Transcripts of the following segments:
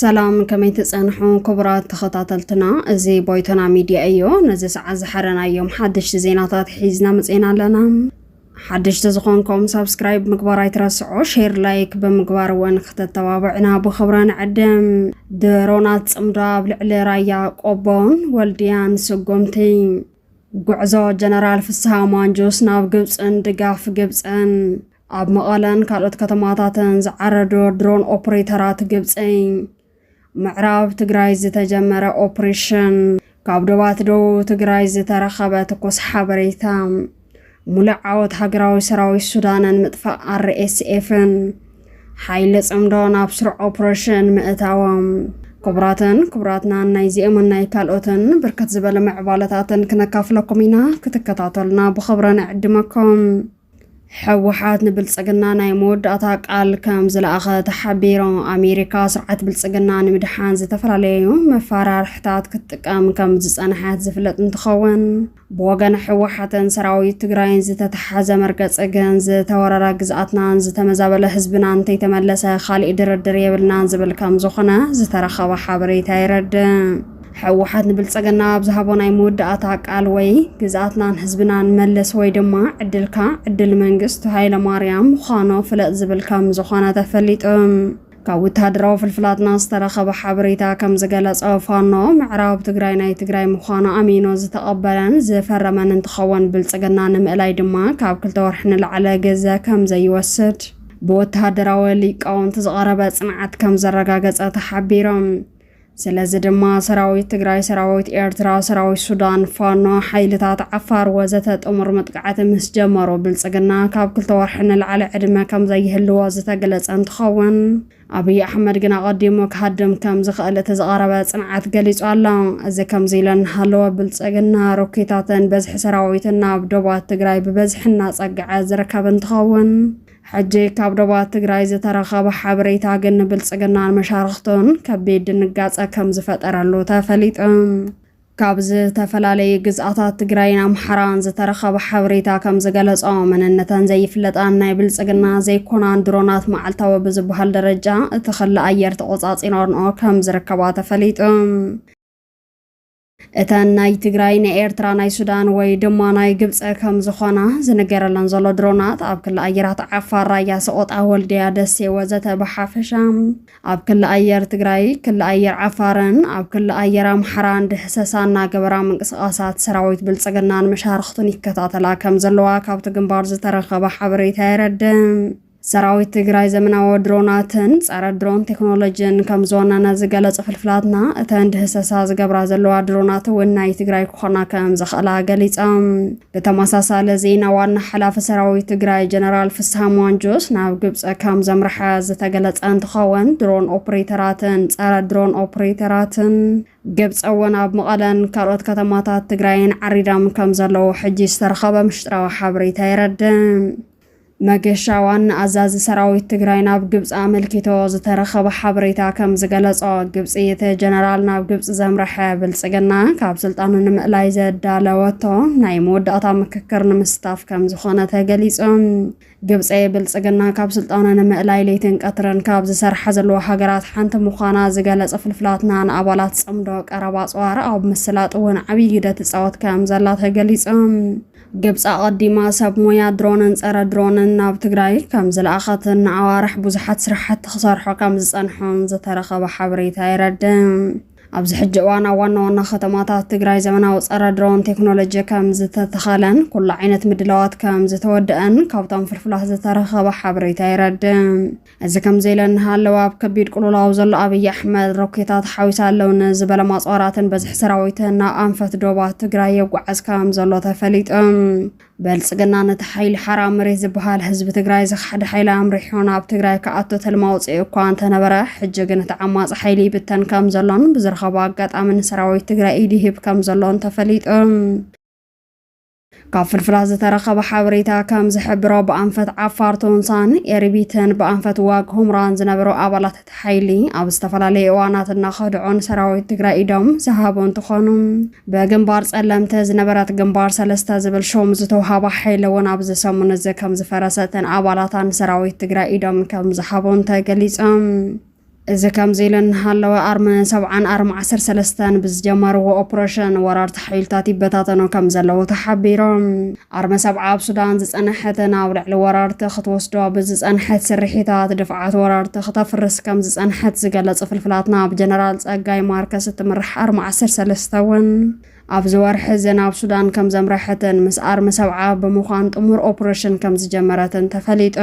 ሰላም፣ ከመይ ትጸንሑ ክቡራት ተኸታተልትና? እዚ ቦይቶና ሚድያ እዩ። ነዚ ሰዓት ዝሓረናዮም ሓደሽቲ ዜናታት ሒዝና መጺና ኣለና። ሓደሽቲ ዝኾንኩም ሳብስክራይብ ምግባር ኣይትረስዑ፣ ሼር፣ ላይክ ብምግባር እውን ክተተባብዕና ብኽብረ ንዕድም። ድሮናት ጽምዶ ኣብ ልዕሊ ራያ ቆቦን ወልድያን ስጉምቲ። ጉዕዞ ጀነራል ፍስሃ ማንጁስ ናብ ግብጽን ድጋፍ ግብጽን። ኣብ መቐለን ካልኦት ከተማታትን ዝዓረዶ ድሮን ኦፕሬተራት ግብጺ። ምዕራብ ትግራይ ዝተጀመረ ኦፕሬሽን። ካብ ዶባት ደቡብ ትግራይ ዝተረኸበ ትኩስ ሓበሬታ። ሙሉእ ዓወት ሃገራዊ ሰራዊት ሱዳንን ምጥፋእ ኣር ኤስ ኤፍን። ሓይሊ ጽምዶ ናብ ስሩዕ ኦፕሬሽን ምእታዎም። ክቡራትን ክቡራትናን፣ ናይዚኦምን ናይ ካልኦትን ብርክት ዝበለ ምዕባለታትን ክነካፍለኩም ኢና። ክትከታተሉና ብኽብረ ንዕድመኩም። ህወሓት ንብልጽግና ናይ መወዳእታ ቃል ከም ዝለኣኸ ተሓቢሩ። ኣሜሪካ ስርዓት ብልጽግና ንምድሓን ዝተፈላለዩ መፈራርሕታት ክትጥቀም ከም ዝጸንሐት ዝፍለጥ እንትኸውን፣ ብወገን ህወሓትን ሰራዊት ትግራይን ዝተተሓዘ መርገጺ ግን ዝተወረረ ግዝኣትናን ዝተመዛበለ ህዝብናን እንተይተመለሰ ካሊእ ድርድር የብልናን ዝብል ከም ዝኾነ ዝተረኸበ ሓበሬታ የረድእ። ህወሓት ንብልጽግና ኣብ ዝሃቦ ናይ መወዳእታ ቃል ወይ ግዝኣትናን ህዝብናን መልስ ወይ ድማ ዕድልካ ዕድል መንግስቱ ሃይለማርያም ምዃኑ ፍለጥ ዝብል ከም ዝኾነ ተፈሊጡ። ካብ ወተሃደራዊ ፍልፍላትና ዝተረኸበ ሓበሬታ ከም ዝገለጸ፣ ፋኖ ምዕራብ ትግራይ ናይ ትግራይ ምዃኑ ኣሚኑ ዝተቐበለን ዝፈረመን እንትኸውን፣ ብልጽግና ንምእላይ ድማ ካብ ክልተ ወርሒ ንላዕሊ ግዘ ከም ዘይወስድ ብወተሃደራዊ ሊቃውንቲ ዝቐረበ ጽንዓት ከም ዘረጋገጸ ተሓቢሮም። ስለዚ ድማ ሰራዊት ትግራይ፣ ሰራዊት ኤርትራ፣ ሰራዊት ሱዳን፣ ፋኖ፣ ሓይልታት ዓፋር ወዘተ ጥሙር መጥቃዕቲ ምስ ጀመሩ፣ ብልጽግና ካብ ክልተ ወርሒ ንላዕሊ ዕድመ ከም ዘይህልዎ ዝተገለጸ እንትኸውን፣ ኣብይ ኣሕመድ ግን ኣቐዲሙ ክሃድም ከም ዝኽእል እቲ ዝቐረበ ጽንዓት ገሊጹ ኣሎ። እዚ ከምዚ ኢሉ እናሃለወ፣ ብልጽግና ሮኬታትን በዝሒ ሰራዊትን ናብ ዶባት ትግራይ ብበዝሒ እናጸግዐ ዝርከብ እንትኸውን፣ ሕጂ ካብ ዶባት ትግራይ ዝተረኸበ ሓበሬታ ግን ንብልጽግናን መሻርኽቱን ከቢድ ድንጋጸ ከም ዝፈጠረሉ ተፈሊጡ። ካብ ዝተፈላለዩ ግዝኣታት ትግራይን ኣምሓራን ዝተረኸበ ሓበሬታ ከም ዝገለጾ፣ መንነተን ዘይፍለጣን ናይ ብልጽግና ዘይኮናን ድሮናት መዓልታዊ ብዝበሃል ደረጃ እቲ ክሊ ኣየር ተቖጻጺረንኦ ከም ዝርከባ ተፈሊጡ። እተን ናይ ትግራይ፣ ናይ ኤርትራ፣ ናይ ሱዳን ወይ ድማ ናይ ግብፂ ከም ዝኾና ዝንገረለን ዘሎ ድሮናት ኣብ ክሊ ኣየራት ዓፋር፣ ራያ፣ ሰቆጣ፣ ወልድያ፣ ደሴ ወዘተ ብሓፈሻ ኣብ ክሊ ኣየር ትግራይ፣ ክሊ ኣየር ዓፋርን ኣብ ክሊ ኣየር ኣምሓራን ድህሰሳ እናገበራ ምንቅስቓሳት ሰራዊት ብልፅግናን መሻርኽቱን ይከታተላ ከም ዘለዋ ካብቲ ግንባር ዝተረኸበ ሓበሬታ የረድእ። ሰራዊት ትግራይ ዘመናዊ ድሮናትን ጸረ ድሮን ቴክኖሎጂን ከም ዝወነነ ዝገለጹ ፍልፍላትና፣ እተን ድህሰሳ ዝገብራ ዘለዋ ድሮናት እውን ናይ ትግራይ ክኾና ከም ዝኽእላ ገሊጾም። ብተመሳሳሊ ዜና፣ ዋና ሓላፊ ሰራዊት ትግራይ ጀነራል ፍስሃ ማንጁስ ናብ ግብፂ ከም ዘምርሐ ዝተገለጸ እንትኸውን፣ ድሮን ኦፕሬተራትን ጸረ ድሮን ኦፕሬተራትን ግብፂ እውን ኣብ መቐለን ካልኦት ከተማታት ትግራይን ዓሪዶም ከም ዘለዉ ሕጂ ዝተረኸበ ምሽጥራዊ ሓበሬታ የረድእ። መገሻ ዋና ኣዛዚ ሰራዊት ትግራይ ናብ ግብፂ ኣመልኪቶ ዝተረኸበ ሓበሬታ ከም ዝገለጾ፣ ግብፂ እቲ ጀነራል ናብ ግብፂ ዘምረሐ ብልፅግና ካብ ስልጣኑ ንምእላይ ዘዳለወቶ ናይ መወዳእታ ምክክር ንምስታፍ ከም ዝኾነ ተገሊጹ። ግብፂ ብልፅግና ካብ ስልጣኑ ንምእላይ ለይትን ቀትርን ካብ ዝሰርሓ ዘለዋ ሃገራት ሓንቲ ምዃና ዝገለጸ ፍልፍላትና፣ ንኣባላት ጽምዶ ቀረብ ኣጽዋር ኣብ ምስላጥ እውን ዓብዪ ግደ ትጻወት ከም ዘላ ተገሊጹ። ግብፂ ኣቐዲማ ሰብ ሞያ ድሮንን ጸረ ድሮንን ናብ ትግራይ ከም ዝለኣኸትን ንኣዋርሕ ብዙሓት ስራሕቲ ክሰርሑ ከም ዝጸንሑን ዝተረኸበ ሓበሬታ የረድእ። ኣብዚ ሕጂ እዋን ኣብ ዋና ዋና ከተማታት ትግራይ ዘመናዊ ጸረ ድሮን ቴክኖሎጂ ከም ዝተተኸለን ኩሉ ዓይነት ምድላዋት ከም ዝተወደአን ካብቶም ፍልፍላት ዝተረኸበ ሓበሬታ የረድእ። እዚ ከምዚ ኢለ እናሃለወ፣ ኣብ ከቢድ ቅልውላው ዘሎ ኣብይ ኣሕመድ፣ ሮኬታት ሓዊሳ ኣለውኒ ዝበሎም ኣጽዋራትን በዝሒ ሰራዊትን ናብ ኣንፈት ዶባት ትግራይ የጓዓዝ ከም ዘሎ ተፈሊጡ። ብልጽግና ነቲ ሓይሊ ሓራ መሬት ዝበሃል ህዝቢ ትግራይ ዝኸሓደ ሓይሊ ኣምሪሑ ናብ ትግራይ ክኣቱ ትልሚ ኣውፂኡ እኳ እንተነበረ፣ ሕጂ ግን እቲ ዓማፂ ሓይሊ ይብተን ከም ዘሎን ብዝረኸቦ ኣጋጣሚ ንሰራዊት ትግራይ ኢድ ይህብ ከም ዘሎን ተፈሊጡ። ካብ ፍልፍላት ዝተረኸበ ሓበሬታ ከም ዝሕብሮ፣ ብኣንፈት ዓፋር ቶንሳን ኤሪቢትን ብኣንፈት ዋግ ሁምራን ዝነበሩ ኣባላት እቲ ሓይሊ ኣብ ዝተፈላለዩ እዋናት እናኸድዑ ንሰራዊት ትግራይ ኢዶም ዝሃቡ እንትኾኑ፣ ብግንባር ጸለምቲ ዝነበረት ግንባር ሰለስተ ዝብል ሽም ዝተውሃባ ሓይሊ እውን ኣብዚ ሰሙን እዚ ከም ዝፈረሰትን ኣባላታ ንሰራዊት ትግራይ ኢዶም ከም ዝሃቡን ተገሊጾም። እዚ ከምዚ ኢሉ እናሃለወ ኣርሚ ሰብዓን ኣርሚ ዓሰርተ ሰለስተን ብዝጀመርዎ ኦፕሬሽን ወራርቲ ሓይልታት ይበታተኑ ከም ዘለዉ ተሓቢሮም። ኣርሚ ሰብዓ ኣብ ሱዳን ዝጸንሐትን ኣብ ልዕሊ ወራርቲ ክትወስዶ ብዝጸንሐት ስርሒታት ድፍዓት ወራርቲ ክተፍርስ ከም ዝጸንሐት ዝገለጹ ፍልፍላትና፣ ብጀነራል ጸጋይ ማርከስ እትምራሕ ኣርሚ ዓሰርተ ሰለስተ እውን ኣብዚ ወርሒ እዚ ናብ ሱዳን ከም ዘምረሐትን ምስ ኣርሚ ሰብዓ ብምዃን ጥሙር ኦፕሬሽን ከም ዝጀመረትን ተፈሊጡ።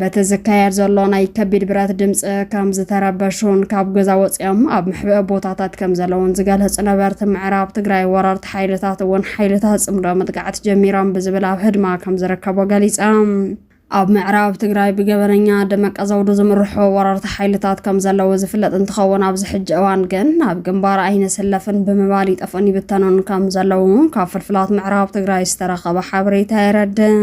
በቲ ዝካየድ ዘሎ ናይ ከቢድ ብረት ድምፂ ከም ዝተረበሹን ካብ ገዛ ወፂኦም ኣብ መሕብኢ ቦታታት ከም ዘለውን ዝገለፁ ነበርቲ ምዕራብ ትግራይ፣ ወራርቲ ሓይልታት እውን ሓይልታት ፅምዶ መጥቃዕቲ ጀሚሮም ብዝብል ኣብ ህድማ ከም ዝርከቦ ገሊፆም። ኣብ ምዕራብ ትግራይ ብገበነኛ ደመቀ ዘውዱ ዝምርሑ ወራርቲ ሓይልታት ከም ዘለዉ ዝፍለጥ እንትኸውን፣ ኣብዚ ሕጂ እዋን ግን ኣብ ግንባር ኣይንስለፍን ብምባል ይጠፍኡን ይብተኑን ከም ዘለዉ ካብ ፍልፍላት ምዕራብ ትግራይ ዝተረኸበ ሓበሬታ የረድእ።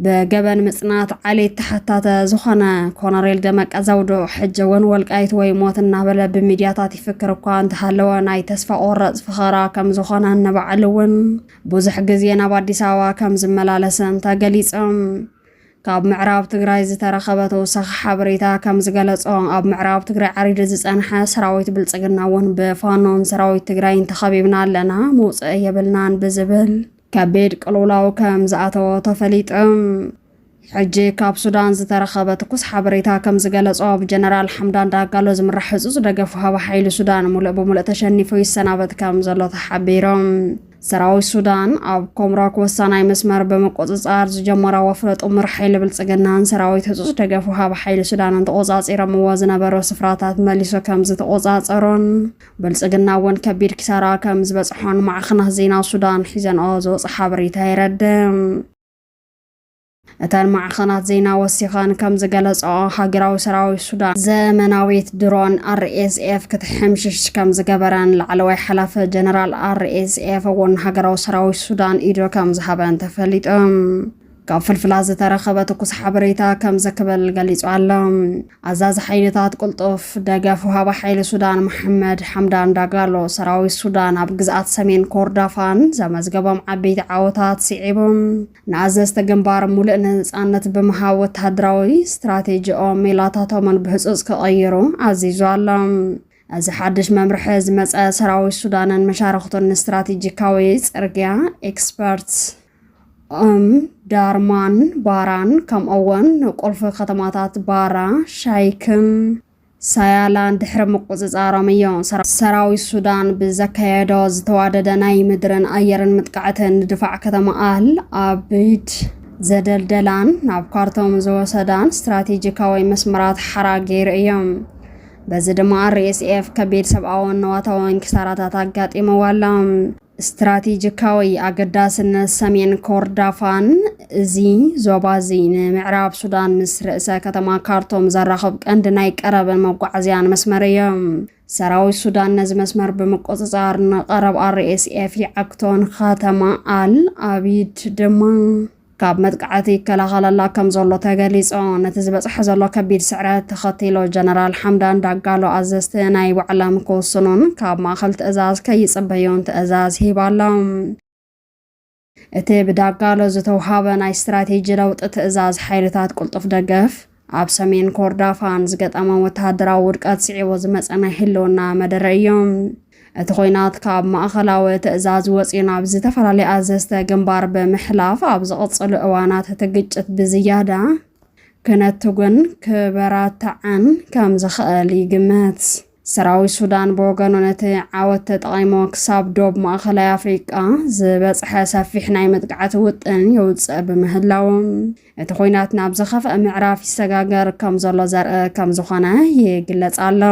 ብገበን ምጽናት ዓሌት ተሓታተ ዝኾነ ኮነሬል ደመቀ ዘውዱ፣ ሕጂ እውን ወልቃይት ወይ ሞት እናበለ ብሚድያታት ይፍክር እኳ እንተሃለወ፣ ናይ ተስፋ ቆረጽ ፈኸራ ከም ዝኾነን ንባዕሉ እውን ብዙሕ ግዜ ናብ ኣዲስ ኣበባ ከም ዝመላለስን ተገሊጾም። ካብ ምዕራብ ትግራይ ዝተረኸበ ተወሳኺ ሓበሬታ ከም ዝገለጾ፣ ኣብ ምዕራብ ትግራይ ዓሪዱ ዝጸንሐ ሰራዊት ብልጽግና እውን ብፋኖን ሰራዊት ትግራይን ተኸቢብና ኣለና፣ መውጽኢ የብልናን ብዝብል ከቢድ ቅልውላው ከም ዝኣተወ ተፈሊጡ። ሕጂ ካብ ሱዳን ዝተረኸበ ትኩስ ሓበሬታ ከም ዝገለጾ፣ ብጀነራል ሓምዳን ዳጋሎ ዝምራሕ ህጹጽ ደገፍ ወሃቢ ሓይሊ ሱዳን ሙሉእ ብሙሉእ ተሸኒፉ ይሰናበት ከም ዘሎ ተሓቢሮም። ሰራዊት ሱዳን ኣብ ኮምራክ ወሳናይ መስመር ብምቁጽጻር ዝጀመሮ ወፍሪ ጥሙር ሓይሊ ብልጽግናን ሰራዊት ህጹጽ ደገፍ ወሃቢ ሓይሊ ሱዳንን ተቆጻጺሮምዎ ዝነበሩ ስፍራታት መሊሱ ከም ዝተቆጻጸሮን ብልጽግና እውን ከቢድ ኪሳራ ከም ዝበጽሖን ማዕኸናት ዜና ሱዳን ሒዘንኦ ዝወጽእ ሓበሬታ የረድእ። እተን ማዕኸናት ዜና ወሲኸን ከም ዝገለጸኦ፣ ሃገራዊ ሰራዊት ሱዳን ዘመናዊት ድሮን ኣር ኤስ ኤፍ ክትሕምሽሽ ከም ዝገበረን ላዕለዋይ ሓላፊ ጀነራል ኣር ኤስ ኤፍ እውን ሃገራዊ ሰራዊት ሱዳን ኢዱ ከም ዝሃበን ተፈሊጡ። ካብ ፍልፍላት ዝተረኸበ ትኩስ ሓበሬታ ከም ዝክብል ገሊጹ ኣሎ። ኣዛዚ ሓይልታት ቅልጡፍ ደገፍ ወሃቢ ሓይሊ ሱዳን መሐመድ ሓምዳን ዳጋሎ፣ ሰራዊት ሱዳን ኣብ ግዝኣት ሰሜን ኮርዳፋን ዘመዝገቦም ዓበይቲ ዓወታት ስዒቦም፣ ንኣዘዝቲ ግንባር ሙሉእ ነጻነት ብምሃብ፣ ወተሃደራዊ ስትራቴጂኦም ሜላታቶምን ብህጹጽ ክቐይሩ ኣዚዙ ኣሎ። እዚ ሓድሽ መምርሒ ዝመጸ፣ ሰራዊት ሱዳንን መሻርኽቱን ንስትራቴጂካዊ ጽርግያ ኤክስፐርት ኦም ዳርማን ባራን፣ ከምኡ እውን ንቁልፊ ከተማታት ባራ፣ ሻይክን ሳያላን ድሕሪ ምቁጽጻሮም እዩ። ሰራ-፣ ሰራዊት ሱዳን ብዘካየዶ ዝተዋደደ ናይ ምድርን ኣየርን መጥቃዕቲ ንድፋዕ ከተማ ኣል ኣቢድ ዘደልደላን ናብ ካርቱም ዝወሰዳን ስትራቴጂካዊ መስመራት ሓራ ገይሩ እዩ። በዚ ድማ ኣር ኤስ ኤፍ ከቢድ ሰብኣውን ንዋታውን ኪሳራታት ኣጋጢምዎ ኣሎ። ስትራቴጂካዊ ኣገዳስነት ሰሜን ኮርዳፋን፣ እዚ ዞባ እዚ ንምዕራብ ሱዳን ምስ ርእሰ ከተማ ካርቱም ዘራኽብ ቀንዲ ናይ ቀረብን መጓዓዝያን መስመር እዩ። ሰራዊት ሱዳን ነዚ መስመር ብምቁጽጻር ንቐረብ ኣር ኤስ ኤፍ ይዓግቶ፣ ንከተማ ኣል ኣቢድ ድማ ካብ መጥቃዕቲ ይከላኸለላ ከም ዘሎ ተገሊጹ። ነቲ ዝበጽሐ ዘሎ ከቢድ ስዕረት ተኸቲሉ፣ ጀነራል ሓምዳን ዳጋሎ ኣዘዝቲ ናይ ባዕሎም ክውስኑን ካብ ማእከል ትእዛዝ ከይጽበዩን ትእዛዝ ሂቡ ኣሎ። እቲ ብዳጋሎ ዝተውሃበ ናይ ስትራቴጂ ለውጢ ትእዛዝ፣ ሓይልታት ቅልጡፍ ደገፍ ኣብ ሰሜን ኮርዳፋን ዝገጠሞም ወተሃደራዊ ውድቀት ስዒቡ ዝመጸ ናይ ህልውና መደረ እዩ። እቲ ኹናት ካብ ማእኸላዊ ትእዛዝ ወጺኡ ናብ ዝተፈላለየ ኣዘዝተ ግንባር ብምሕላፍ፣ ኣብ ዝቕጽሉ እዋናት እቲ ግጭት ብዝያዳ ክነትጉን ክበራትዕን ከም ዝኽእል ይግመት። ሰራዊት ሱዳን ብወገኑ፣ ነቲ ዓወት ተጠቒሙ ክሳብ ዶብ ማእኸላይ ኣፍሪቃ ዝበጽሐ ሰፊሕ ናይ መጥቃዕቲ ውጥን የውጽእ ብምህላው፣ እቲ ኹናት ናብ ዝኸፍአ ምዕራፍ ይሰጋገር ከም ዘሎ ዘርኢ ከም ዝኾነ ይግለጽ ኣሎ።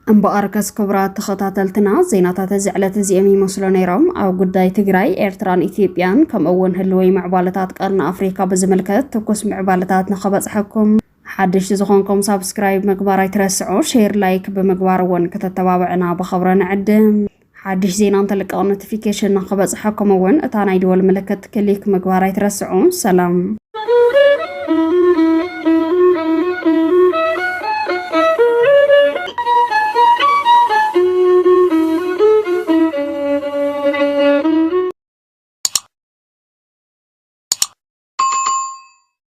እምበኣርከስ፣ ክቡራት ተኸታተልትና፣ ዜናታት እዚ ዕለት እዚኦም ይመስሉ ነይሮም። ኣብ ጉዳይ ትግራይ፣ ኤርትራን ኢትዮጵያን፣ ከምኡ እውን ህልዊ ምዕባለታት ቀርኒ ኣፍሪካ ብዝምልከት ትኩስ ምዕባለታት ንኸበጽሐኩም፣ ሓደሽቲ ዝኾንኩም ሳብስክራይብ ምግባር ኣይትረስዑ፣ ሼር፣ ላይክ ብምግባር እውን ከተተባብዑና ብኸብረ ንዕድም። ሓድሽ ዜና እንተልቀቕ ኖቲፊኬሽን ንኸበጽሐኩም እውን እታ ናይ ደወል ምልክት ክሊክ ምግባር ኣይትረስዑ። ሰላም።